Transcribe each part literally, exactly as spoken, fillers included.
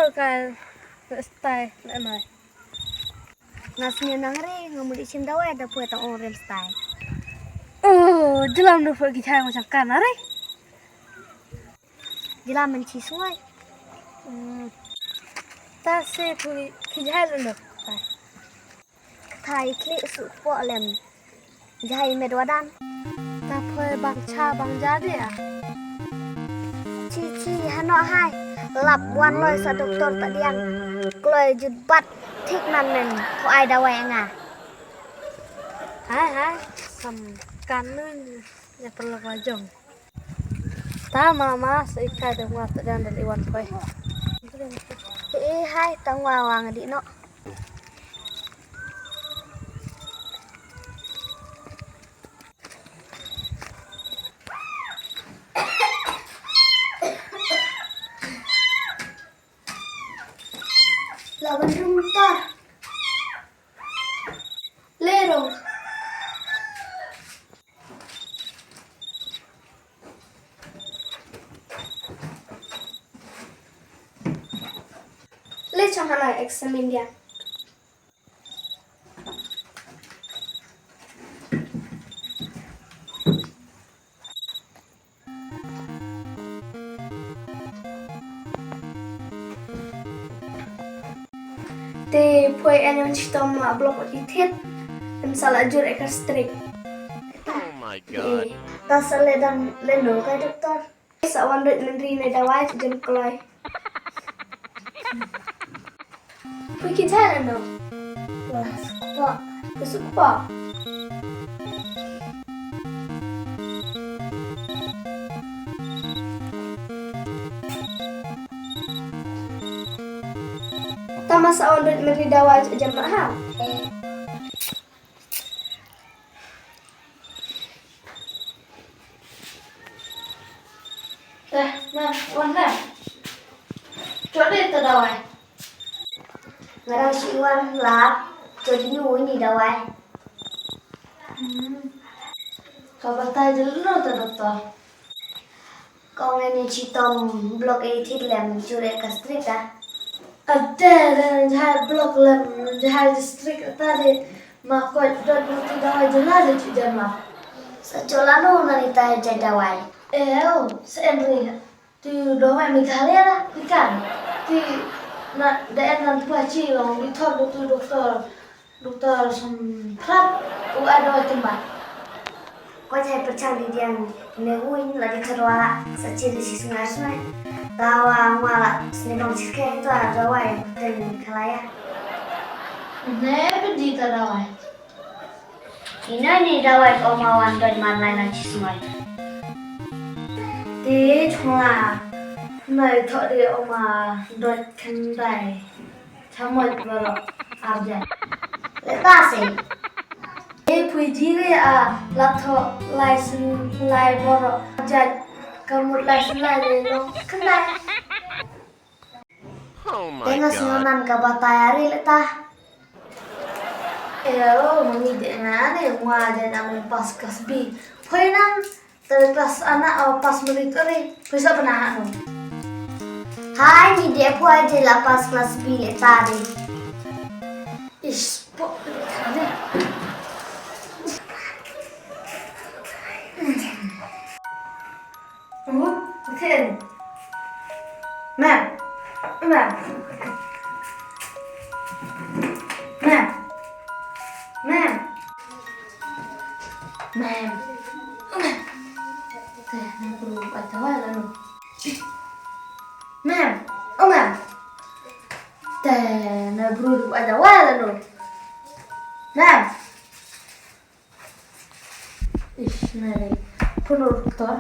Ka stai na mai. Nga sngewbha nang re, nga mut i chim dawai da poi tang ong rem stai. Oh, jylla mynno poi ki jhai ngajang kan na re. Jylla mynchi sngewbha. Hmm. Ta se poi ki jhai lano. Thai khlieh suk poh lem. Jai met wadan. Ta poi bang cha bang ja de a. Chi chi hano hai. Lap wan loi sa doktor ta diang. Kloi jut bat thik nan men. Ko ai dawai nga. Hai hai. Sam kan nun. Ya perlu wajong. Ta mama sa ikai da ngwa ta dan dal iwan poi. Eh hai tang wa wang di no. Lawan rung tar. Lerong. Le chong hana exam India. Te poi en yn chitom ma blok i thit. Em sa la jur e ka strik. Oh my God. Ta sa le dang le no ka doktor. Sa wan dot nandri ne dawai sa jem kloi. Pui kin sa le no. Wah, sukpo. Sukpo. Tama sa wan dot nandri dawai sa jem ha. Te, ma, wan la. Chot de ta dawai. Nga dang shu wan la. Chot de nyu ni dawai. Hmm. Ka batai de lo ta doktor. Kong ini chitom blok e thit lem jure ka strik ta. Ate de jahai blok lem jahai strik ta de. Ma ko dot buti dawai jela de chi jama. Sa chola no na ni tai jai dawai. Eh, oh, sa Henry. Tu dawai Meghalaya la, ikan. Ti na da en nan pua chi long di thor buti doktor. Doktor Samprat, u ai dawai temba. Ko jai perchang di diang ne win la di thor wala sa chi di si sungai sungai. Dawa ngwa la sini dong sirke tu dawai ten Meghalaya. Ne pedi ta dawai. Ina ni dawai ko ma wan doi mar lai lang chi sngoi. Te chwa. Nai tho de o ma doi khandai. Chamot baro arjan. Le ta se. E pui jire a la tho lai sin lai baro arjan. Kamut lai sin lai le lo khandai. Oh my God. Te nga sngewnan ka batai ari leta. Eo, mami de nga ne ngwa de na men pas class B. Poi nan te class ana o pas merit ore. Poi sa pernah anu. Hai ni de poi je la pas class B leta de. Ish, po ne. Ma'am. Ma'am. Ma'am. Ma'am. Ma'am. Te na bru ai tawai la no. Ma'am. Oh, ma'am. Te na bru ai tawai la no. Ma'am. Ish, nai. Phone doktor.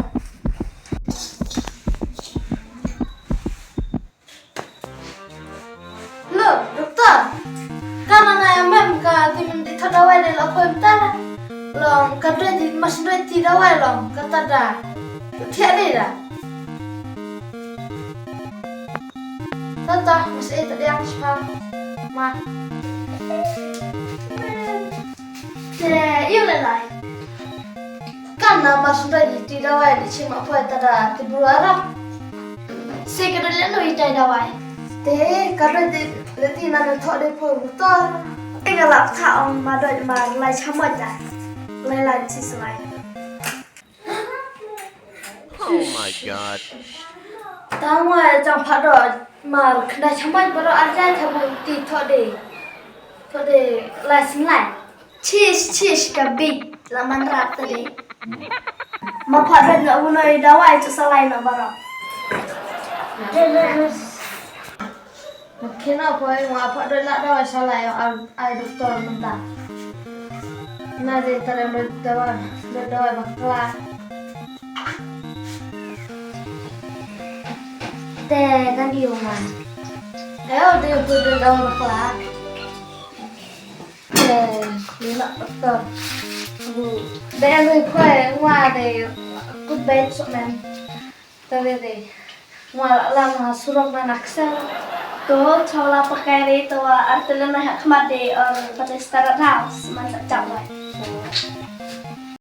Lo, doktor. Ka na na mem ka ti men di tho dawai de lo ko em ta. Long ka doi di mas doi ti dawai long ka ta da. Tu thiah de da. Tata, mas e ta diang spa. Ma. Te, iu le lai. Kan na mas doi di ti dawai di chima poi ta da ti bru ara. Se ka doi le no i tai dawai. Te ka doi te leti na na thok de pho butor. Te ka lap kha ong ma doi ma lai chamot da. Lai lai chi slai. Oh my god. Tang wa jang pha do ma kna chamot baro arjai thabu ti thok de. Thok de lai slai. Chish chish ka big la man rat te de. Ma pha do na unoi dawai chu salai na baro. Kino poi ma pha doi la dawai salai ar ai doktor mynta. Na de tare doi dawai doi dawai bakla. Te kan di uma. Ayo de poi doi dawai bakla. Te ni la doktor. Bu de doi poi ma de kut ben sok men. Tare de. Ngwa la ma surok na naksel. To chola pakai re to artele na hak mat de or pate starat house man sa chap lai.